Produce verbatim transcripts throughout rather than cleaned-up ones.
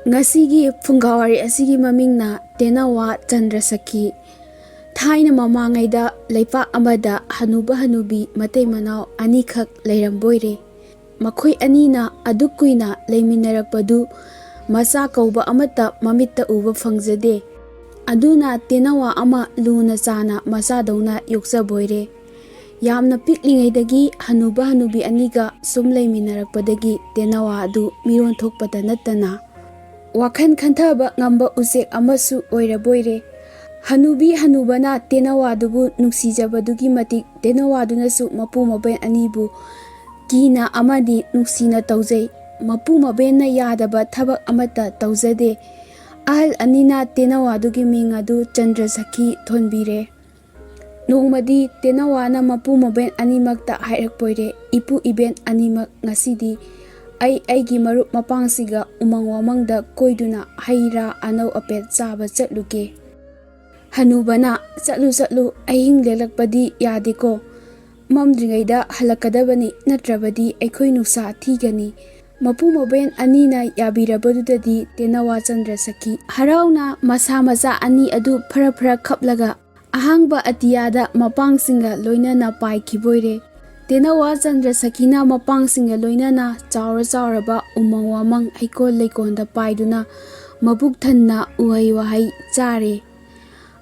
ꯉꯁꯤꯒꯤ ꯐꯨꯡꯒꯥꯋꯥꯔꯤ ꯑꯁꯤꯒꯤ ꯃꯃꯤꯡꯅ ꯇꯦꯅꯋꯥ ꯆꯟꯗ꯭ꯔꯁꯈꯤ꯫ ꯊꯥꯏꯅ ꯃꯃꯥꯡꯉꯩꯗ ꯂꯩꯄꯥꯛ ꯑꯃꯗ ꯍꯅꯨꯕ ꯍꯅꯨꯕꯤ ꯃꯇꯩ ꯃꯅꯥꯎ ꯑꯅꯤꯈꯛ ꯂꯩꯔꯝꯕꯣꯏꯔꯦ꯫ ꯃꯈꯣꯏ ꯑꯅꯤꯅ ꯑꯗꯨꯛ ꯀꯨꯏꯅ ꯂꯩꯃꯤꯟꯅꯔꯛꯄꯗꯨ ꯃꯆꯥ ꯀꯧꯕ ꯑꯃꯠꯇ ꯃꯃꯤꯠꯇ ꯎꯕ ꯐꯪꯖꯗꯦ꯫ ꯑꯗꯨꯅ ꯇꯦꯅꯋꯥ ꯑꯃ ꯂꯨꯅ ꯆꯥꯅ ꯃꯆꯥꯗꯧꯅ ꯌꯣꯛꯆꯕꯣꯏꯔꯦ꯫ ꯌꯥꯝꯅ ꯄꯤꯛꯂꯤꯉꯩꯗꯒꯤ ꯍꯅꯨꯕ ꯍꯅꯨꯕꯤ ꯑꯅꯤꯒ ꯁꯨꯝ ꯂꯩꯃꯤꯟꯅꯔꯛꯄꯗꯒꯤ ꯇꯦꯅꯋꯥ ꯑꯗꯨ ꯃꯤꯔꯣꯟ ꯊꯣꯛꯄꯇ ꯅꯠꯇꯅ ꯋꯥꯈꯜ ꯈꯟꯊꯕ ꯉꯝꯕ ꯎꯆꯦꯛ ꯑꯃꯁꯨ ꯑꯣꯏꯔꯕꯣꯏꯔꯦ꯫ ꯍꯅꯨꯕꯤ ꯍꯅꯨꯕꯅ ꯇꯦꯅꯋꯥꯗꯨꯕꯨ ꯅꯨꯡꯁꯤꯖꯕꯗꯨꯒꯤ ꯃꯇꯤꯛ ꯇꯦꯅꯋꯥꯗꯨꯅꯁꯨ ꯃꯄꯨ ꯃꯕꯦꯟ ꯑꯅꯤꯕꯨ ꯀꯤꯅ ꯑꯃꯗꯤ ꯅꯨꯡꯁꯤꯅ ꯇꯧꯖꯩ꯫ ꯃꯄꯨ ꯃꯕꯦꯟꯅ ꯌꯥꯗꯕ ꯊꯕꯛ ꯑꯃꯠꯇ ꯇꯧꯖꯗꯦ꯫ ꯑꯍꯜ ꯑꯅꯤꯅ ꯇꯦꯅꯋꯥꯗꯨꯒꯤ ꯃꯤꯡ ꯑꯗꯨ ꯆꯟꯗ꯭ꯔꯁꯈꯤ ꯊꯣꯟꯕꯤꯔꯦ꯫ ꯅꯣꯡꯃꯗꯤ ꯇꯦꯅꯋꯥꯅ ꯃꯄꯨ ꯃꯕꯦꯟ ꯑꯅꯤꯃꯛꯇ ꯍꯥꯏꯔꯛꯄꯣꯏꯔꯦ, "ꯏꯄꯨ ꯏꯕꯦꯟ ꯑꯅꯤꯃꯛ, ꯉꯁꯤꯗꯤ ꯑꯩ ꯑꯩꯒꯤ ꯃꯔꯨꯞ ꯃꯄꯥꯡꯁꯤꯡꯒ ꯎꯃꯪ ꯋꯥꯃꯪꯗ ꯀꯣꯏꯗꯨꯅ ꯍꯩ ꯔꯥ ꯑꯅꯧ ꯑꯄꯦꯠ ꯆꯥꯕ ꯆꯠꯂꯨꯒꯦ꯫" ꯍꯅꯨꯕꯅ, "ꯆꯠꯂꯨ ꯆꯠꯂꯨ, ꯑꯍꯤꯡ ꯂꯦꯛꯂꯛꯄꯗꯤ ꯌꯥꯗꯦꯀꯣ꯫ ꯃꯝꯗ꯭ꯔꯤꯉꯩꯗ ꯍꯜꯂꯛꯀꯗꯕꯅꯤ, ꯅꯠꯇ꯭ꯔꯕꯗꯤ ꯑꯩꯈꯣꯏ ꯅꯨꯡꯁꯥ ꯊꯤꯒꯅꯤ꯫" ꯃꯄꯨ ꯃꯕꯦꯟ ꯑꯅꯤꯅ ꯌꯥꯕꯤꯔꯕꯗꯨꯗꯗꯤ ꯇꯦꯅꯋꯥ ꯆꯟꯗ꯭ꯔꯁꯈꯤ ꯍꯔꯥꯎꯅ ꯃꯁꯥ ꯃꯆꯥ ꯑꯅꯤ ꯑꯗꯨ ꯐꯔ ꯐꯔ ꯈꯞꯂꯒ ꯑꯍꯥꯡꯕ ꯑꯇꯤꯌꯥꯗ ꯃꯄꯥꯡꯁꯤꯡꯒ ꯂꯣꯏꯅꯅ ꯄꯥꯏꯈꯤꯕꯣꯏꯔꯦ꯫ ꯇꯦꯅꯋꯥ ꯆꯟꯗ꯭ꯔꯁꯈꯤꯅ ꯃꯄꯥꯡꯁꯤꯡꯒ ꯂꯣꯏꯅꯅ ꯆꯥꯎꯔ ꯆꯥꯎꯔꯕ ꯎꯃꯪ ꯋꯥꯃꯪ ꯍꯩꯀꯣꯜ ꯂꯩꯀꯣꯜꯗ ꯄꯥꯏꯗꯨꯅ ꯃꯕꯨꯛ ꯊꯟꯅ ꯎꯍꯩ ꯋꯥꯍꯩ ꯆꯥꯔꯦ꯫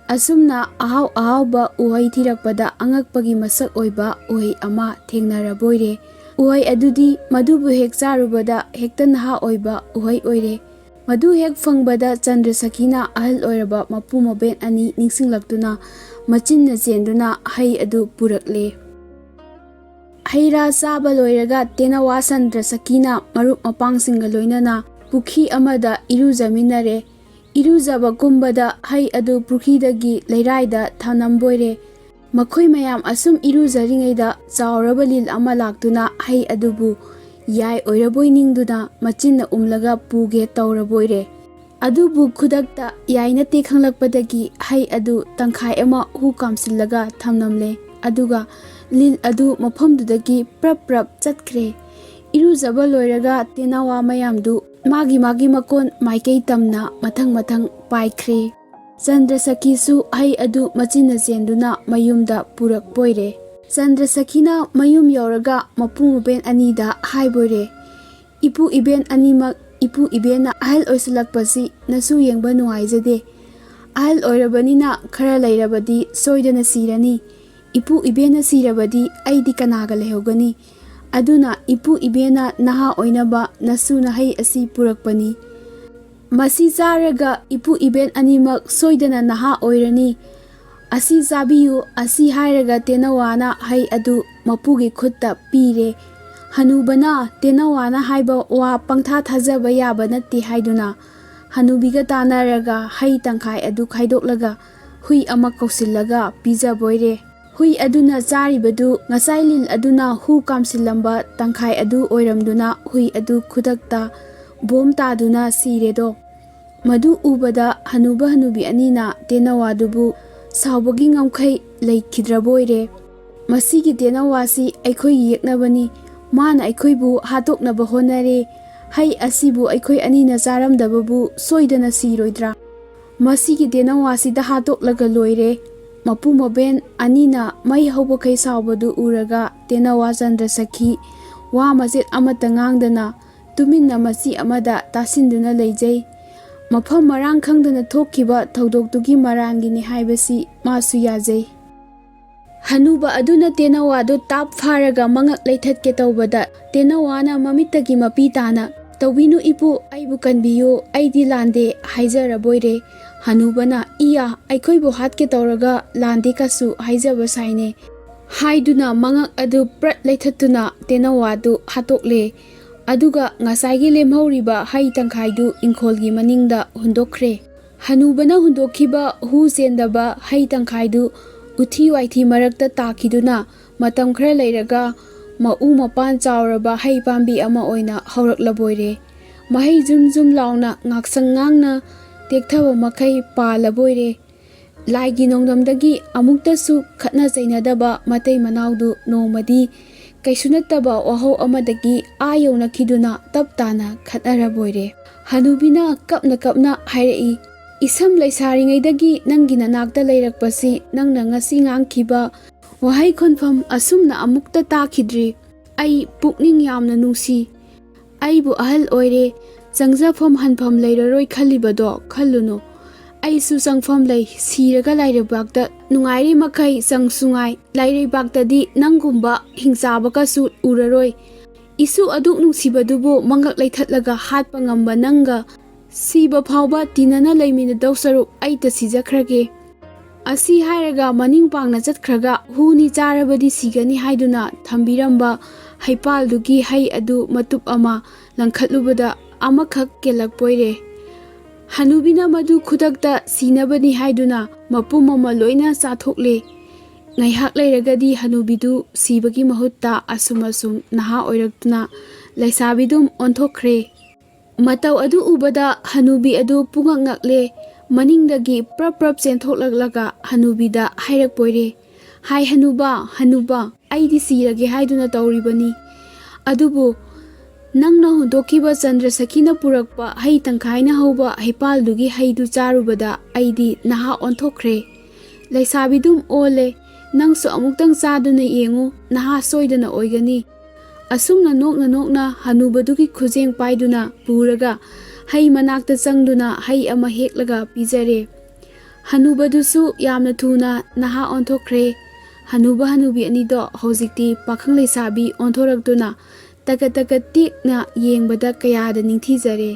ꯑꯁꯨꯝꯅ ꯑꯍꯥꯎ ꯑꯍꯥꯎꯕ ꯎꯍꯩ ꯊꯤꯔꯛꯄꯗ ꯑꯉꯛꯄꯒꯤ ꯃꯁꯛ ꯑꯣꯏꯕ ꯎꯍꯩ ꯑꯃ ꯊꯦꯡꯅꯔꯕꯣꯏꯔꯦ꯫ ꯎꯍꯩ ꯑꯗꯨꯗꯤ ꯃꯗꯨꯕꯨ ꯍꯦꯛ ꯆꯥꯔꯨꯕꯗ ꯍꯦꯛꯇ ꯅꯍꯥ ꯑꯣꯏꯕ ꯎꯍꯩ ꯑꯣꯏꯔꯦ꯫ ꯃꯗꯨ ꯍꯦꯛ ꯐꯪꯕꯗ ꯆꯟꯗ꯭ꯔꯁꯈꯤꯅ ꯑꯍꯜ ꯑꯣꯏꯔꯕ ꯃꯄꯨ ꯃꯕꯦꯟ ꯑꯅꯤ ꯅꯤꯡꯁꯤꯡꯂꯛꯇꯨꯅ ꯃꯆꯤꯟꯅ ꯆꯦꯟꯗꯨꯅ ꯍꯩ ꯑꯗꯨ ꯄꯨꯔꯛꯂꯦ꯫ ꯍꯩ ꯔꯥ ꯆꯥꯕ ꯂꯣꯏꯔꯒ ꯇꯦꯅꯋꯥ ꯆꯟꯗ꯭ꯔꯁꯈꯤꯅ ꯃꯔꯨꯞ ꯃꯄꯥꯡꯁꯤꯡꯒ ꯂꯣꯏꯅꯅ ꯄꯨꯈ꯭ꯔꯤ ꯑꯃꯗ ꯏꯔꯨꯖꯃꯤꯟꯅꯔꯦ꯫ ꯏꯔꯨꯖꯕ ꯀꯨꯝꯕꯗ ꯍꯩ ꯑꯗꯨ ꯄꯨꯈ꯭ꯔꯤꯗꯒꯤ ꯂꯩꯔꯥꯏꯗ ꯊꯝꯂꯝꯕꯣꯏꯔꯦ꯫ ꯃꯈꯣꯏ ꯃꯌꯥꯝ ꯑꯁꯨꯝ ꯏꯔꯨꯖꯔꯤꯉꯩꯗ ꯆꯥꯎꯔꯕ ꯂꯤꯜ ꯑꯃ ꯂꯥꯛꯇꯨꯅ ꯍꯩ ꯑꯗꯨꯕꯨ ꯌꯥꯏ ꯑꯣꯏꯔꯕꯣꯏ ꯅꯤꯡꯗꯨꯅ ꯃꯆꯤꯟꯅ ꯎꯝꯂꯒ ꯄꯨꯒꯦ ꯇꯧꯔꯕꯣꯏꯔꯦ꯫ ꯑꯗꯨꯕꯨ ꯈꯨꯗꯛꯇ ꯌꯥꯏ ꯅꯠꯇꯦ ꯈꯪꯂꯛꯄꯗꯒꯤ ꯍꯩ ꯑꯗꯨ ꯇꯪꯈꯥꯏ ꯑꯃ ꯍꯨ ꯀꯥꯝꯁꯤꯜꯂꯒ ꯊꯝꯂꯝꯂꯦ꯫ ꯑꯗꯨꯒ ꯂꯤꯜ ꯑꯗꯨ ꯃꯐꯝꯗꯨꯗꯒꯤ ꯄ꯭ꯔꯞ ꯄ꯭ꯔꯞ ꯆꯠꯈ꯭ꯔꯦ꯫ ꯏꯔꯨꯖꯕ ꯂꯣꯏꯔꯒ ꯇꯦꯅꯋꯥ ꯃꯌꯥꯝꯗꯨ ꯃꯥꯒꯤ ꯃꯥꯒꯤ ꯃꯀꯣꯟ ꯃꯥꯏꯀꯩ ꯇꯝꯅ ꯃꯊꯪ ꯃꯊꯪ ꯄꯥꯏꯈ꯭ꯔꯦ꯫ ꯆꯟꯗ꯭ꯔꯁꯈꯤꯁꯨ ꯍꯩ ꯑꯗꯨ ꯃꯆꯤꯟꯅ ꯆꯦꯟꯗꯨꯅ ꯃꯌꯨꯝꯗ ꯄꯨꯔꯛꯄꯣꯏꯔꯦ꯫ ꯆꯟꯗ꯭ꯔꯁꯈꯤꯅ ꯃꯌꯨꯝ ꯌꯧꯔꯒ ꯃꯄꯨ ꯃꯕꯦꯟ ꯑꯅꯤꯗ ꯍꯥꯏꯕꯣꯏꯔꯦ, "ꯏꯄꯨ ꯏꯕꯦꯟ ꯑꯅꯤꯃꯛ, ꯏꯄꯨ ꯏꯕꯦꯟꯅ ꯑꯍꯜ ꯑꯣꯏꯁꯤꯜꯂꯛꯄꯁꯤ ꯅꯁꯨ ꯌꯦꯡꯕ ꯅꯨꯡꯉꯥꯏꯖꯗꯦ꯫ ꯑꯍꯜ ꯑꯣꯏꯔꯕꯅꯤꯅ ꯈꯔ ꯂꯩꯔꯕꯗꯤ ꯁꯣꯏꯗꯅ ꯁꯤꯔꯅꯤ꯫ ꯏꯄꯨ ꯏꯕꯦꯟꯅ ꯁꯤꯔꯕꯗꯤ ꯑꯩꯗꯤ ꯀꯅꯥꯒ ꯂꯩꯍꯧꯒꯅꯤ? ꯑꯗꯨꯅ ꯏꯄꯨ ꯏꯕꯦꯟꯅ ꯅꯍꯥ ꯑꯣꯏꯅꯕ ꯅꯁꯨꯅ ꯍꯩ ꯑꯁꯤ ꯄꯨꯔꯛꯄꯅꯤ꯫ ꯃꯁꯤ ꯆꯥꯔꯒ ꯏꯄꯨ ꯏꯕꯦꯟ ꯑꯅꯤꯃꯛ ꯁꯣꯏꯗꯅ ꯅꯍꯥ ꯑꯣꯏꯔꯅꯤ꯫ ꯑꯁꯤ ꯆꯥꯕꯤꯌꯨ," ꯑꯁꯤ ꯍꯥꯏꯔꯒ ꯇꯦꯅꯋꯥꯅ ꯍꯩ ꯑꯗꯨ ꯃꯄꯨꯒꯤ ꯈꯨꯠꯇ ꯄꯤꯔꯦ꯫ ꯍꯅꯨꯕꯅ ꯇꯦꯅꯋꯥꯅ ꯍꯥꯏꯕ ꯋꯥ ꯄꯪꯊꯥ ꯊꯥꯖꯕ ꯌꯥꯕ ꯅꯠꯇꯦ ꯍꯥꯏꯗꯨꯅ ꯍꯅꯨꯕꯤꯒ ꯇꯥꯟꯅꯔꯒ ꯍꯩ ꯇꯪꯈꯥꯏ ꯑꯗꯨ ꯈꯥꯏꯗꯣꯛꯂꯒ ꯍꯨꯏ ꯑꯃ ꯀꯧꯁꯤꯜꯂꯒ ꯄꯤꯖꯕꯣꯏꯔꯦ꯫ ꯍꯨꯏ ꯑꯗꯨꯅ ꯆꯥꯔꯤꯕꯗꯨ ꯉꯁꯥꯏ ꯂꯤꯟ ꯑꯗꯨꯅ ꯍꯨ ꯀꯥꯝꯁꯤꯜꯂꯝꯕ ꯇꯪꯈꯥꯏ ꯑꯗꯨ ꯑꯣꯏꯔꯝꯗꯨꯅ ꯍꯨꯏ ꯑꯗꯨ ꯈꯨꯗꯛꯇ ꯕꯣꯝ ꯇꯥꯗꯨꯅ ꯁꯤꯔꯦꯗꯣ꯫ ꯃꯗꯨ ꯎꯕꯗ ꯍꯅꯨꯕ ꯍꯅꯨꯕꯤ ꯑꯅꯤꯅ ꯇꯦꯅꯋꯥꯗꯨꯕꯨ ꯁꯥꯎꯕꯒꯤ ꯉꯝꯈꯩ ꯂꯩꯈꯤꯗ꯭ꯔꯕꯣꯏꯔꯦ꯫ "ꯃꯁꯤꯒꯤ ꯇꯦꯅꯋꯥꯁꯤ ꯑꯩꯈꯣꯏꯒꯤ ꯌꯦꯛꯅꯕꯅꯤ꯫ ꯃꯥꯅ ꯑꯩꯈꯣꯏꯕꯨ ꯍꯥꯠꯇꯣꯛꯅꯕ ꯍꯣꯠꯅꯔꯦ꯫ ꯍꯩ ꯑꯁꯤꯕꯨ ꯑꯩꯈꯣꯏ ꯑꯅꯤꯅ ꯆꯥꯔꯝꯗꯕꯕꯨ ꯁꯣꯏꯗꯅ ꯁꯤꯔꯣꯏꯗ꯭ꯔꯥ? ꯃꯁꯤꯒꯤ ꯇꯦꯅꯋꯥꯁꯤꯗ ꯍꯥꯠꯇꯣꯛꯂꯒ ꯂꯣꯏꯔꯦ꯫" ꯃꯄꯨ ꯃꯕꯦꯟ ꯑꯅꯤꯅ ꯃꯩ ꯍꯧꯕꯈꯩ ꯁꯥꯎꯕꯗꯨ ꯎꯔꯒ ꯇꯦꯅꯋꯥ ꯆꯟꯗ꯭ꯔꯁꯈꯤ ꯋꯥ ꯃꯆꯦꯠ ꯑꯃꯠꯇ ꯉꯥꯡꯗꯅ ꯇꯨꯃꯤꯟꯅ ꯃꯆꯤ ꯑꯃꯗ ꯇꯥꯁꯤꯟꯗꯨꯅ ꯂꯩꯖꯩ꯫ ꯃꯐꯝ ꯃꯔꯥꯡ ꯈꯪꯗꯅ ꯊꯣꯛꯈꯤꯕ ꯊꯧꯗꯣꯛꯇꯨꯒꯤ ꯃꯔꯥꯟꯒꯤꯅꯤ ꯍꯥꯏꯕꯁꯤ ꯃꯥꯁꯨ ꯌꯥꯖꯩ꯫ ꯍꯅꯨꯕ ꯑꯗꯨꯅ ꯇꯦꯅꯋꯥꯗꯨ ꯇꯥꯞ ꯐꯥꯔꯒ ꯃꯉꯛ ꯂꯩꯊꯠꯀꯦ ꯇꯧꯕꯗ, ꯇꯦꯅꯋꯥꯅ ꯃꯃꯤꯠꯇꯒꯤ ꯃꯄꯤ ꯇꯥꯅ, "ꯇꯧꯕꯤꯅꯨ ꯏꯄꯨ, ꯑꯩꯕꯨ ꯀꯟꯕꯤꯌꯨ, ꯑꯩꯗꯤ ꯂꯥꯟꯗꯦ, ꯍꯥꯏꯖꯔꯕꯣꯏꯔꯦ꯫" ꯍꯅꯨꯕꯅ, "ꯏꯌꯥ, ꯑꯩꯈꯣꯏꯕꯨ ꯍꯥꯠꯀꯦ ꯇꯧꯔꯒ ꯂꯥꯟꯗꯦ ꯀꯁꯨ ꯍꯥꯏꯖꯕ ꯁꯥꯏꯅꯦ," ꯍꯥꯏꯗꯨꯅ ꯃꯉꯛ ꯑꯗꯨ ꯄ꯭ꯔꯠ ꯂꯩꯊꯠꯇꯨꯅ ꯇꯦꯅꯋꯥꯗꯨ ꯍꯥꯠꯇꯣꯛꯂꯦ꯫ ꯑꯗꯨꯒ ꯉꯁꯥꯏꯒꯤ ꯂꯦꯝꯍꯧꯔꯤꯕ ꯍꯩ ꯇꯪꯈꯥꯏꯗꯨ ꯏꯪꯈꯣꯜꯒꯤ ꯃꯅꯤꯡꯗ ꯍꯨꯟꯗꯣꯛꯈ꯭ꯔꯦ꯫ ꯍꯅꯨꯕꯅ ꯍꯨꯟꯗꯣꯛꯈꯤꯕ ꯍꯨ ꯆꯦꯟꯗꯕ ꯍꯩ ꯇꯪꯈꯥꯏꯗꯨ ꯎꯊꯤ ꯋꯥꯏꯊꯤ ꯃꯔꯛꯇ ꯇꯥꯈꯤꯗꯨꯅ ꯃꯇꯝ ꯈꯔ ꯂꯩꯔꯒ ꯃꯎ ꯃꯄꯥꯟ ꯆꯥꯎꯔꯕ ꯍꯩ ꯄꯥꯝꯕꯤ ꯑꯃ ꯑꯣꯏꯅ ꯍꯧꯔꯛꯂꯕꯣꯏꯔꯦ꯫ ꯃꯍꯩ ꯖꯨꯝ ꯖꯨꯝ ꯂꯥꯎꯅ ꯉꯥꯛꯁꯪ ꯉꯥꯡꯅ ꯇꯦꯛꯊꯕ ꯃꯈꯩ ꯄꯥꯜꯂꯕꯣꯏꯔꯦ꯫ ꯂꯥꯏꯒꯤ ꯅꯣꯡꯗꯝꯗꯒꯤ ꯑꯃꯨꯛꯇꯁꯨ ꯈꯠꯅ ꯆꯩꯅꯗꯕ ꯃꯇꯩ ꯃꯅꯥꯎꯗꯨ ꯅꯣꯡꯃꯗꯤ ꯀꯩꯁꯨ ꯅꯠꯇꯕ ꯋꯥꯍꯧ ꯑꯃꯗꯒꯤ ꯑꯥ ꯌꯧꯅꯈꯤꯗꯨꯅ ꯇꯞ ꯇꯥꯅ ꯈꯠꯅꯔꯕꯣꯏꯔꯦ꯫ ꯍꯅꯨꯕꯤꯅ ꯀꯞꯅ ꯀꯞꯅ ꯍꯥꯏꯔꯛꯏ, "ꯏꯁꯝ ꯂꯩꯁꯥꯔꯤꯉꯩꯗꯒꯤ ꯅꯪꯒꯤ ꯅꯅꯥꯛꯇ ꯂꯩꯔꯛꯄꯁꯤ ꯅꯪꯅ ꯉꯁꯤ ꯉꯥꯡꯈꯤꯕ ꯋꯥꯍꯩ ꯈꯣꯟꯐꯝ ꯑꯁꯨꯝꯅ ꯑꯃꯨꯛꯇ ꯇꯥꯈꯤꯗ꯭ꯔꯤ꯫ ꯑꯩ ꯄꯨꯛꯅꯤꯡ ꯌꯥꯝꯅ ꯅꯨꯡꯁꯤ꯫ ꯑꯩꯕꯨ ꯑꯍꯜ ꯑꯣꯏꯔꯦ, ꯆꯪꯖꯐꯝ ꯍꯟꯐꯝ ꯂꯩꯔꯔꯣꯏ ꯈꯜꯂꯤꯕꯗꯣ ꯈꯜꯂꯨꯅꯨ꯫ ꯑꯩꯁꯨ ꯆꯪꯐꯝ ꯂꯩ, ꯁꯤꯔꯒ ꯂꯥꯏꯔꯩꯕꯥꯛꯇ ꯅꯨꯡꯉꯥꯏꯔꯤ ꯃꯈꯩ ꯆꯪꯁꯨ ꯉꯥꯏ꯫ ꯂꯥꯏꯔꯩꯕꯥꯛꯇꯗꯤ ꯅꯪꯒꯨꯝꯕ ꯍꯤꯡꯆꯥꯕꯒꯁꯨ ꯎꯔꯔꯣꯏ꯫ ꯏꯁꯨ ꯑꯗꯨꯛ ꯅꯨꯡꯁꯤꯕꯗꯨꯕꯨ ꯃꯉꯛ ꯂꯩꯊꯠꯂꯒ ꯍꯥꯠꯄ ꯉꯝꯕ ꯅꯪꯒ ꯁꯤꯕ ꯐꯥꯎꯕ ꯇꯤꯟꯅꯅ ꯂꯩꯃꯤꯟꯅꯗꯧ ꯁꯔꯨꯛ ꯑꯩꯇ ꯁꯤꯖꯈ꯭ꯔꯒꯦ꯫ ꯑꯁꯤ ꯍꯥꯏꯔꯒ ꯃꯅꯤꯡ ꯄꯥꯡꯅ ꯆꯠꯈ꯭ꯔꯒ ꯍꯨꯅꯤ ꯆꯥꯔꯕꯗꯤ ꯁꯤꯒꯅꯤ ꯍꯥꯏꯗꯨꯅ ꯊꯝꯕꯤꯔꯝꯕ ꯍꯩꯄꯥꯜꯗꯨꯒꯤ ꯍꯩ ꯑꯗꯨ ꯃꯇꯨꯞ ꯑꯃ ꯂꯪꯈꯠꯂꯨꯕꯗ ꯑꯃꯈꯛ ꯀꯦꯜꯂꯛꯄꯣꯏꯔꯦ꯫ ꯍꯅꯨꯕꯤꯅ ꯃꯗꯨ ꯈꯨꯗꯛꯇ ꯁꯤꯅꯕꯅꯤ ꯍꯥꯏꯗꯨꯅ ꯃꯄꯨꯝ ꯑꯃ ꯂꯣꯏꯅ ꯆꯥꯊꯣꯛꯂꯦ꯫ ꯉꯥꯏꯍꯥꯛ ꯂꯩꯔꯒꯗꯤ ꯍꯅꯨꯕꯤꯗꯨ ꯁꯤꯕꯒꯤ ꯃꯍꯨꯠꯇ ꯑꯁꯨꯝ ꯑꯁꯨꯝ ꯅꯍꯥ ꯑꯣꯏꯔꯛꯇꯨꯅ ꯂꯩꯁꯥꯕꯤꯗꯨꯝ ꯑꯣꯟꯊꯣꯛꯈ꯭ꯔꯦ꯫ ꯃꯇꯧ ꯑꯗꯨ ꯎꯕꯗ ꯍꯅꯨꯕꯤ ꯑꯗꯨ ꯄꯨꯡꯉꯛ ꯉꯛꯂꯦ꯫ ꯃꯅꯤꯡꯗꯒꯤ ꯄ꯭ꯔꯞ ꯄ꯭ꯔꯞ ꯆꯦꯟꯊꯣꯛꯂꯛꯂꯒ ꯍꯅꯨꯕꯤꯗ ꯍꯥꯏꯔꯛꯄꯣꯏꯔꯦ, "ꯍꯥꯏ ꯍꯅꯨꯕ, ꯍꯅꯨꯕ, ꯑꯩꯗꯤ ꯁꯤꯔꯒꯦ ꯍꯥꯏꯗꯨꯅ ꯇꯧꯔꯤꯕꯅꯤ꯫ ꯑꯗꯨꯕꯨ ꯅꯪꯅ ꯍꯨꯟꯗꯣꯛꯈꯤꯕ ꯆꯟꯗ꯭ꯔꯁꯈꯤꯅ ꯄꯨꯔꯛꯄ ꯍꯩ ꯇꯪꯈꯥꯏꯅ ꯍꯧꯕ ꯍꯩꯄꯥꯜꯗꯨꯒꯤ ꯍꯩꯗꯨ ꯆꯥꯔꯨꯕꯗ ꯑꯩꯗꯤ ꯅꯍꯥ ꯑꯣꯟꯊꯣꯛꯈ꯭ꯔꯦ꯫ ꯂꯩꯁꯥꯕꯤꯗꯨꯝ ꯑꯣꯜꯂꯦ꯫ ꯅꯪꯁꯨ ꯑꯃꯨꯛꯇꯪ ꯆꯥꯗꯨꯅ ꯌꯦꯡꯉꯨ, ꯅꯍꯥ ꯁꯣꯏꯗꯅ ꯑꯣꯏꯒꯅꯤ꯫" ꯑꯁꯨꯝꯅ ꯅꯣꯛꯅ ꯅꯣꯛꯅ ꯍꯅꯨꯕꯗꯨꯒꯤ ꯈꯨꯖꯦꯡ ꯄꯥꯏꯗꯨꯅ ꯄꯨꯔꯒ ꯍꯩ ꯃꯅꯥꯛꯇ ꯆꯪꯗꯨꯅ ꯍꯩ ꯑꯃ ꯍꯦꯛꯂꯒ ꯄꯤꯖꯔꯦ꯫ ꯍꯅꯨꯕꯗꯨꯁꯨ ꯌꯥꯝꯅ ꯊꯨꯅ ꯅꯍꯥ ꯑꯣꯟꯊꯣꯛꯈ꯭ꯔꯦ꯫ ꯍꯅꯨꯕ ꯍꯅꯨꯕꯤ ꯑꯅꯤꯗꯣ ꯍꯧꯖꯤꯛꯇꯤ ꯄꯥꯈꯪ ꯂꯩꯁꯥꯕꯤ ꯑꯣꯟꯊꯣꯔꯛꯇꯨꯅ ꯇꯀꯠ ꯇꯀꯠ ꯇꯦꯛꯅ ꯌꯦꯡꯕꯗ ꯀꯌꯥꯗ ꯅꯤꯡꯊꯤꯖꯔꯦ꯫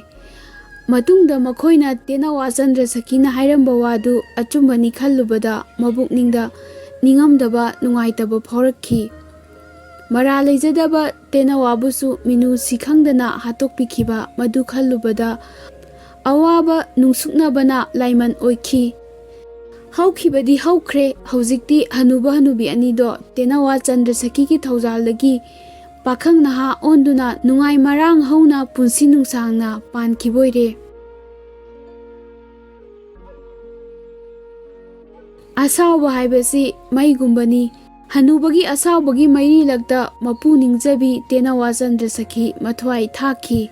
ꯃꯇꯨꯡꯗ ꯃꯈꯣꯏꯅ ꯇꯦꯅꯋꯥ ꯆꯟꯗ꯭ꯔꯁꯈꯤꯅ ꯍꯥꯏꯔꯝꯕ ꯋꯥꯗꯨ ꯑꯆꯨꯝꯕꯅꯤ ꯈꯜꯂꯨꯕꯗ ꯃꯕꯨꯛꯅꯤꯡꯗ ꯅꯤꯡꯉꯝꯗꯕ ꯅꯨꯡꯉꯥꯏꯇꯕ ꯐꯥꯎꯔꯛꯈꯤ꯫ ꯃꯔꯥ ꯂꯩꯖꯗꯕ ꯇꯦꯅꯋꯥꯕꯨꯁꯨ ꯃꯤꯅꯨꯡꯁꯤ ꯈꯪꯗꯅ ꯍꯥꯠꯇꯣꯛꯄꯤꯈꯤꯕ ꯃꯗꯨ ꯈꯜꯂꯨꯕꯗ ꯑꯋꯥꯕ ꯅꯨꯡꯁꯨꯛꯅꯕꯅ ꯂꯥꯏꯃꯟ ꯑꯣꯏꯈꯤ꯫ ꯍꯧꯈꯤꯕꯗꯤ ꯍꯧꯈ꯭ꯔꯦ, ꯍꯧꯖꯤꯛꯇꯤ ꯍꯅꯨꯕ ꯍꯅꯨꯕꯤ ꯑꯅꯤꯗꯣ ꯇꯦꯅꯋꯥ ꯆꯟꯗ꯭ꯔꯁꯈꯤꯒꯤ ꯊꯧꯖꯥꯜꯗꯒꯤ ꯄꯥꯈꯪ ꯅꯍꯥ ꯑꯣꯟꯗꯨꯅ ꯅꯨꯡꯉꯥꯏ ꯃꯔꯥꯡ ꯍꯧꯅ ꯄꯨꯟꯁꯤ ꯅꯨꯡꯁꯥꯡꯅ ꯄꯥꯟꯈꯤꯕ ꯑꯣꯏꯔꯦ꯫ ꯑꯁꯥꯎꯕ ꯍꯥꯏꯕꯁꯤ ꯃꯩꯒꯨꯝꯕꯅꯤ꯫ ꯍꯅꯨꯕꯒꯤ ꯑꯁꯥꯎꯕꯒꯤ ꯃꯩꯔꯤꯂꯛꯇ ꯃꯄꯨ ꯅꯤꯡꯖꯕꯤ ꯇꯦꯅꯋꯥ ꯆꯟꯗ꯭ꯔ ꯁꯈꯤ ꯃꯊ꯭ꯋꯥꯏ ꯊꯥꯈꯤ꯫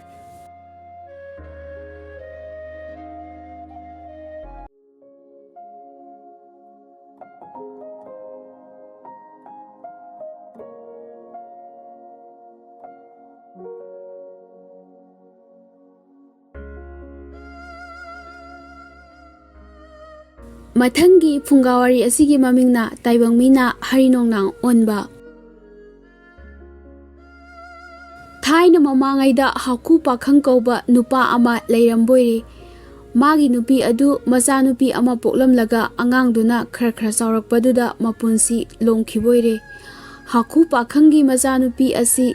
ꯃꯊꯪꯒꯤ ꯐꯨꯡꯒꯥꯋꯥꯔꯤ ꯑꯁꯤꯒꯤ ꯃꯃꯤꯡꯅ ꯇꯥꯏꯕꯪ ꯃꯤꯅ ꯍꯔꯤ ꯅꯣꯡꯅꯥꯡ ꯑꯣꯟꯕ꯫ ꯊꯥꯏꯅ ꯃꯃꯥꯡꯉꯩꯗ ꯍꯥꯈꯨ ꯄꯥꯈꯪ ꯀꯧꯕ ꯅꯨꯄꯥ ꯑꯃ ꯂꯩꯔꯝꯕꯣꯏꯔꯦ꯫ ꯃꯥꯒꯤ ꯅꯨꯄꯤ ꯑꯗꯨ ꯃꯆꯥꯅꯨꯄꯤ ꯑꯃ ꯄꯣꯛꯂꯝꯂꯒ ꯑꯉꯥꯡꯗꯨꯅ ꯈꯔ ꯈꯔ ꯆꯥꯎꯔꯛꯄꯗꯨꯗ ꯃꯄꯨꯟꯁꯤ ꯂꯣꯡꯈꯤꯕꯣꯏꯔꯦ꯫ ꯍꯥꯈꯨ ꯄꯥꯈꯪꯒꯤ ꯃꯆꯥꯅꯨꯄꯤ ꯑꯁꯤ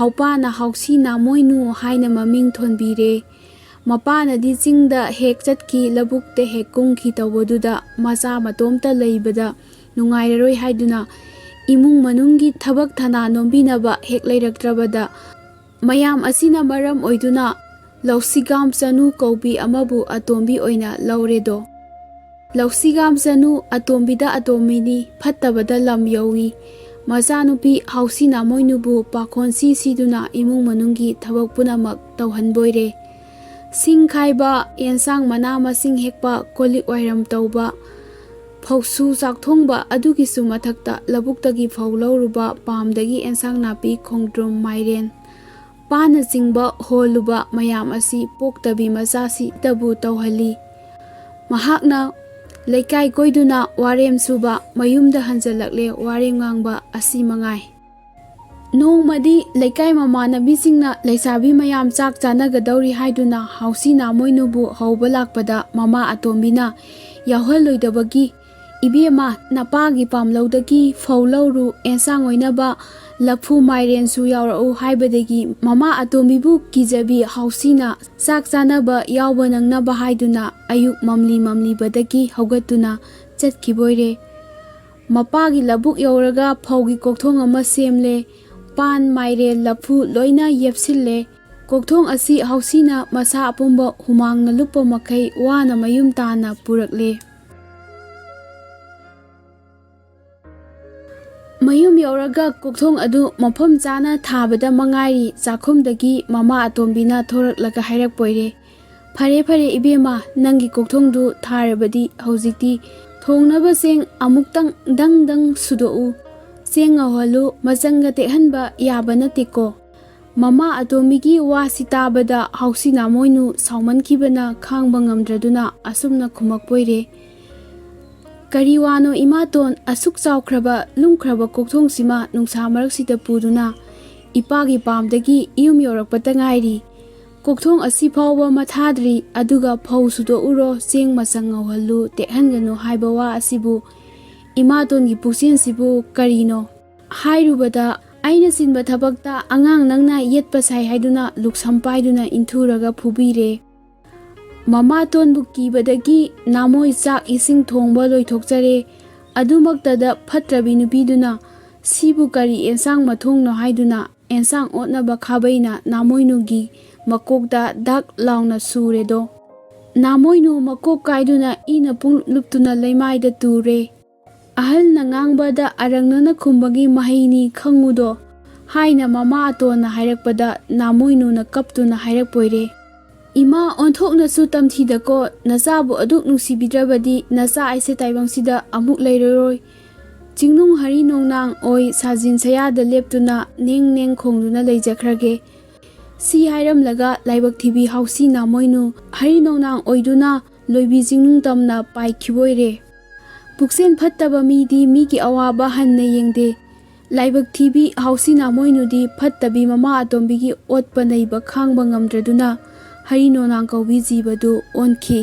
ꯍꯥꯎꯄꯥꯅ ꯍꯥꯎꯁꯤ ꯅꯥꯃꯣꯏꯅꯨ ꯍꯥꯏꯅ ꯃꯃꯤꯡ ꯊꯣꯟꯕꯤꯔꯦ꯫ ꯃꯄꯥꯅꯗꯤ ꯆꯤꯡꯗ ꯍꯦꯛ ꯆꯠꯈꯤ, ꯂꯧꯕꯨꯛꯇ ꯍꯦꯛ ꯀꯨꯝꯈꯤ ꯇꯧꯕꯗꯨꯗ ꯃꯆꯥ ꯃꯇꯣꯝꯇ ꯂꯩꯕꯗ ꯅꯨꯡꯉꯥꯏꯔꯔꯣꯏ ꯍꯥꯏꯗꯨꯅ ꯏꯃꯨꯡ ꯃꯅꯨꯡꯒꯤ ꯊꯕꯛ ꯊꯅꯥ ꯅꯣꯝꯕꯤꯅꯕ ꯍꯦꯛ ꯂꯩꯔꯛꯇ꯭ꯔꯕꯗ ꯃꯌꯥꯝ ꯑꯁꯤꯅ ꯃꯔꯝ ꯑꯣꯏꯗꯨꯅ ꯂꯧꯁꯤꯒꯥꯝ ꯆꯅꯨ ꯀꯧꯕꯤ ꯑꯃꯕꯨ ꯑꯇꯣꯝꯕꯤ ꯑꯣꯏꯅ ꯂꯧꯔꯦꯗꯣ꯫ ꯂꯧꯁꯤꯒꯥꯝ ꯆꯅꯨ ꯑꯇꯣꯝꯕꯤꯗ ꯑꯇꯣꯝꯕꯤꯅꯤ, ꯐꯠꯇꯕꯗ ꯂꯝ ꯌꯧꯏ꯫ ꯃꯆꯥꯅꯨꯄꯤ ꯍꯥꯎꯁꯤ ꯅꯥꯃꯣꯏꯅꯨꯕꯨ ꯄꯥꯈꯣꯟ ꯁꯤ ꯁꯤꯗꯨꯅ ꯏꯃꯨꯡ ꯃꯅꯨꯡꯒꯤ ꯊꯕꯛ ꯄꯨꯝꯅꯃꯛ ꯇꯧꯍꯟꯕꯣꯏꯔꯦ꯫ ꯁꯤꯡ ꯈꯥꯏꯕ, ꯑꯦꯟꯁꯥꯡ ꯃꯅꯥ ꯃꯁꯤꯡ ꯍꯦꯛꯄ, ꯀꯣꯜꯂꯤꯛ ꯋꯥꯏꯔꯝ ꯇꯧꯕ, ꯐꯧꯁꯨ ꯆꯥꯛꯊꯣꯡꯕ ꯑꯗꯨꯒꯤꯁꯨ ꯃꯊꯛꯇ ꯂꯧꯕꯨꯛꯇꯒꯤ ꯐꯧ ꯂꯧꯔꯨꯕ, ꯄꯥꯝꯗꯒꯤ ꯑꯦꯟꯁꯥꯡ ꯅꯥꯄꯤ, ꯈꯣꯡꯗ꯭ꯔꯨꯝ, ꯃꯥꯏꯔꯦꯟ, ꯄꯥꯟꯅꯆꯤꯡꯕ ꯍꯣꯜꯂꯨꯕ ꯃꯌꯥꯝ ꯑꯁꯤ ꯄꯣꯛꯇꯕꯤ ꯃꯆꯥꯁꯤꯗꯕꯨ ꯇꯧꯍꯜꯂꯤ꯫ ꯃꯍꯥꯛꯅ ꯂꯩꯀꯥꯏ ꯀꯣꯏꯗꯨꯅ ꯋꯥꯔꯦꯝ ꯁꯨꯕ, ꯃꯌꯨꯝꯗ ꯍꯟꯖꯜꯂꯛꯂꯦ ꯋꯥꯔꯦꯝ ꯉꯥꯡꯕ ꯑꯁꯤ ꯃꯉꯥꯏ꯫ ꯅꯣꯡꯃꯗꯤ ꯂꯩꯀꯥꯏ ꯃꯃꯥꯟꯅꯕꯤꯁꯤꯡꯅ ꯂꯩꯁꯥꯕꯤ ꯃꯌꯥꯝ ꯆꯥꯛ ꯆꯥꯅꯒꯗꯧꯔꯤ ꯍꯥꯏꯗꯨꯅ ꯍꯥꯎꯁꯤ ꯅꯥꯃꯣꯏꯅꯨꯕꯨ ꯍꯧꯕ ꯂꯥꯛꯄꯗ ꯃꯃꯥ ꯑꯇꯣꯝꯕꯤꯅ ꯌꯥꯎꯍꯜꯂꯣꯏꯗꯕꯒꯤ, "ꯏꯕꯦꯝꯃ, ꯅꯄꯥꯒꯤ ꯄꯥꯝꯂꯧꯗꯒꯤ ꯐꯧ ꯂꯧꯔꯨ, ꯑꯦꯟꯁꯥꯡ ꯑꯣꯏꯅꯕ ꯂꯐꯨ ꯃꯥꯏꯔꯦꯟꯁꯨ ꯌꯥꯎꯔꯛꯎ" ꯍꯥꯏꯕꯗꯒꯤ ꯃꯃꯥ ꯑꯇꯣꯝꯕꯤꯕꯨ ꯀꯤꯖꯕꯤ ꯍꯥꯎꯁꯤꯅ ꯆꯥꯛ ꯆꯥꯅꯕ ꯌꯥꯎꯕ ꯅꯪꯅꯕ ꯍꯥꯏꯗꯨꯅ ꯑꯌꯨꯛ ꯃꯝꯂꯤ ꯃꯝꯂꯤꯕꯗꯒꯤ ꯍꯧꯒꯠꯇꯨꯅ ꯆꯠꯈꯤꯕꯣꯏꯔꯦ꯫ ꯃꯄꯥꯒꯤ ꯂꯧꯕꯨꯛ ꯌꯧꯔꯒ ꯐꯧꯒꯤ ꯀꯣꯛꯊꯣꯡ ꯑꯃ ꯁꯦꯝꯂꯦ꯫ ꯄꯥꯟ, ꯃꯥꯏꯔꯦꯟ, ꯂꯐꯨ ꯂꯣꯏꯅ ꯌꯦꯞꯁꯤꯜꯂꯦ꯫ ꯀꯣꯛꯊꯣꯡ ꯑꯁꯤ ꯍꯥꯎꯁꯤꯅ ꯃꯁꯥ ꯑꯄꯨꯝꯕ ꯍꯨꯃꯥꯡꯅ ꯂꯨꯞꯄ ꯃꯈꯩ ꯋꯥꯅ ꯃꯌꯨꯝ ꯇꯥꯅ ꯄꯨꯔꯛꯂꯦ꯫ ꯃꯌꯨꯝ ꯌꯧꯔꯒ ꯀꯣꯛꯊꯣꯡ ꯑꯗꯨ ꯃꯐꯝ ꯆꯥꯅ ꯊꯥꯕꯗ ꯃꯉꯥꯏꯔꯤ, ꯆꯥꯛꯈꯨꯝꯗꯒꯤ ꯃꯃꯥ ꯑꯇꯣꯝꯕꯤꯅ ꯊꯣꯔꯛꯂꯒ ꯍꯥꯏꯔꯛꯄꯣꯏꯔꯦ, "ꯐꯔꯦ ꯐꯔꯦ ꯏꯕꯦꯝꯃ, ꯅꯪꯒꯤ ꯀꯣꯛꯊꯣꯡꯗꯨ ꯊꯥꯔꯕꯗꯤ ꯍꯧꯖꯤꯛꯇꯤ ꯊꯣꯡꯅꯕ ꯆꯦꯡ ꯑꯃꯨꯛꯇꯪ ꯗꯪ ꯗꯪ ꯁꯨꯗꯣꯛꯎ꯫ ꯆꯦꯡ ꯉꯧꯍꯜꯂꯨ, ꯃꯆꯪꯒ ꯇꯦꯛꯍꯟꯕ ꯌꯥꯕ ꯅꯠꯇꯦꯀꯣ꯫" ꯃꯃꯥ ꯑꯇꯣꯝꯕꯤꯒꯤ ꯋꯥꯁꯤ ꯇꯥꯕꯗ ꯍꯥꯎꯁꯤ ꯅꯥꯃꯣꯏꯅꯨ ꯁꯥꯎꯃꯟꯈꯤꯕꯅ ꯈꯥꯡꯕ ꯉꯝꯗ꯭ꯔꯗꯨꯅ ꯑꯁꯨꯝꯅ ꯈꯨꯝꯃꯛꯄꯣꯏꯔꯦ, "ꯀꯔꯤ ꯋꯥꯅꯣ ꯏꯃꯥꯇꯣꯟ, ꯑꯁꯨꯛ ꯆꯥꯎꯈ꯭ꯔꯕ ꯂꯨꯝꯈ꯭ꯔꯕ ꯀꯣꯛꯊꯣꯡꯁꯤꯃ ꯅꯨꯡꯁꯥ ꯃꯔꯛꯁꯤꯗ ꯄꯨꯗꯨꯅ? ꯏꯄꯥꯒꯤ ꯄꯥꯝꯗꯒꯤ ꯌꯨꯝ ꯌꯧꯔꯛꯄꯇ ꯉꯥꯏꯔꯤ꯫ ꯀꯣꯛꯊꯣꯡ ꯑꯁꯤ ꯐꯥꯎꯕ ꯃꯊꯥꯗ꯭ꯔꯤ, ꯑꯗꯨꯒ ꯐꯧ ꯁꯨꯗꯣꯛꯎꯔꯣ, ꯆꯦꯡ ꯃꯆꯪ ꯉꯧꯍꯜꯂꯨ, ꯇꯦꯛꯍꯟꯒꯅꯨ ꯍꯥꯏꯕ ꯋꯥ ꯑꯁꯤꯕꯨ ꯏꯃꯥꯇꯣꯟꯒꯤ ꯄꯨꯛꯆꯦꯜꯁꯤꯕꯨ ꯀꯔꯤꯅꯣ?" ꯍꯥꯏꯔꯨꯕꯗ, "ꯑꯩꯅ ꯆꯤꯟꯕ ꯊꯕꯛꯇ ꯑꯉꯥꯡ ꯅꯪꯅ ꯌꯦꯠꯄ ꯁꯥꯏ ꯍꯥꯏꯗꯨꯅ ꯂꯨꯛꯁꯝ ꯄꯥꯏꯗꯨꯅ ꯏꯟꯊꯨꯔꯒ ꯐꯨꯕꯤꯔꯦ꯫" ꯃꯃꯥꯇꯣꯟꯕꯨ ꯀꯤꯕꯗꯒꯤ ꯅꯥꯃꯣꯏ ꯆꯥꯛ ꯏꯁꯤꯡ ꯊꯣꯡꯕ ꯂꯣꯏꯊꯣꯛꯆꯔꯦ꯫ ꯑꯗꯨꯃꯛꯇꯗ ꯐꯠꯇ꯭ꯔꯕꯤ ꯅꯨꯄꯤꯗꯨꯅ, "ꯁꯤꯕꯨ ꯀꯔꯤ ꯑꯦꯟꯁꯥꯡ ꯃꯊꯣꯡꯅꯣ?" ꯍꯥꯏꯗꯨꯅ ꯑꯦꯟꯁꯥꯡ ꯑꯣꯠꯅꯕ ꯈꯥꯕꯩꯅ ꯅꯥꯃꯣꯏꯅꯨꯒꯤ ꯃꯀꯣꯛꯇ ꯗꯛ ꯂꯥꯎꯅ ꯁꯨꯔꯦꯗꯣ꯫ ꯅꯥꯃꯣꯏꯅꯨ ꯃꯀꯣꯛ ꯀꯥꯏꯗꯨꯅ ꯏꯅ ꯄꯨꯡꯂꯨꯞ ꯂꯨꯞꯇꯨꯅ ꯂꯩꯃꯥꯏꯗ ꯇꯨꯔꯦ꯫ "ꯑꯍꯜꯅ ꯉꯥꯡꯕꯗ ꯑꯔꯪꯅꯅ ꯈꯨꯝꯕꯒꯤ ꯃꯍꯩꯅꯤ ꯈꯪꯉꯨꯗꯣ" ꯍꯥꯏꯅ ꯃꯃꯥ ꯑꯇꯣꯟꯅ ꯍꯥꯏꯔꯛꯄꯗ ꯅꯥꯃꯣꯏꯅꯨꯅ ꯀꯞꯇꯨꯅ ꯍꯥꯏꯔꯛꯄꯣꯏꯔꯦ, "ꯏꯃꯥ, ꯑꯣꯟꯊꯣꯛꯅꯁꯨ ꯇꯝꯊꯤꯗꯀꯣ, ꯅꯆꯥꯕꯨ ꯑꯗꯨꯛ ꯅꯨꯡꯁꯤꯕꯤꯗ꯭ꯔꯕꯗꯤ ꯅꯆꯥ ꯑꯩꯁꯦ ꯇꯥꯏꯕꯪꯁꯤꯗ ꯑꯃꯨꯛ ꯂꯩꯔꯔꯣꯏ꯫" ꯆꯤꯡꯅꯨꯡ ꯍꯔꯤ ꯅꯣꯡꯅꯥꯡ ꯑꯣꯏ ꯁꯥꯖꯤꯟ ꯁꯌꯥꯗ ꯂꯦꯞꯇꯨꯅ ꯅꯦꯡ ꯅꯦꯡ ꯈꯣꯡꯗꯨꯅ ꯂꯩꯖꯈ꯭ꯔꯒꯦ꯫ ꯁꯤ ꯍꯥꯏꯔꯝꯂꯒ ꯂꯥꯏꯕꯛ ꯊꯤꯕꯤ ꯍꯥꯎꯁꯤ ꯅꯥꯃꯣꯏꯅꯨ ꯍꯔꯤ ꯅꯣꯡꯅꯥꯡ ꯑꯣꯏꯗꯨꯅ ꯂꯣꯏꯕꯤ ꯆꯤꯡꯅꯨꯡ ꯇꯝꯅ ꯄꯥꯏꯈꯤꯕꯣꯏꯔꯦ꯫ ꯄꯨꯛꯆꯦꯜ ꯐꯠꯇꯕ ꯃꯤꯗꯤ ꯃꯤꯒꯤ ꯑꯋꯥꯕ ꯍꯟꯅ ꯌꯦꯡꯗꯦ꯫ ꯂꯥꯏꯕꯛ ꯊꯤꯕꯤ ꯍꯥꯎꯁꯤ ꯅꯥꯃꯣꯏꯅꯨꯗꯤ ꯐꯠꯇꯕꯤ ꯃꯃꯥ ꯑꯇꯣꯝꯕꯤꯒꯤ ꯑꯣꯠꯄ ꯅꯩꯕ ꯈꯥꯡꯕ ꯉꯝꯗ꯭ꯔꯗꯨꯅ ꯍꯔꯤ ꯅꯣꯡꯅꯥꯡ ꯀꯧꯕꯤ ꯖꯤꯕꯗꯨ ꯑꯣꯟꯈꯤ꯫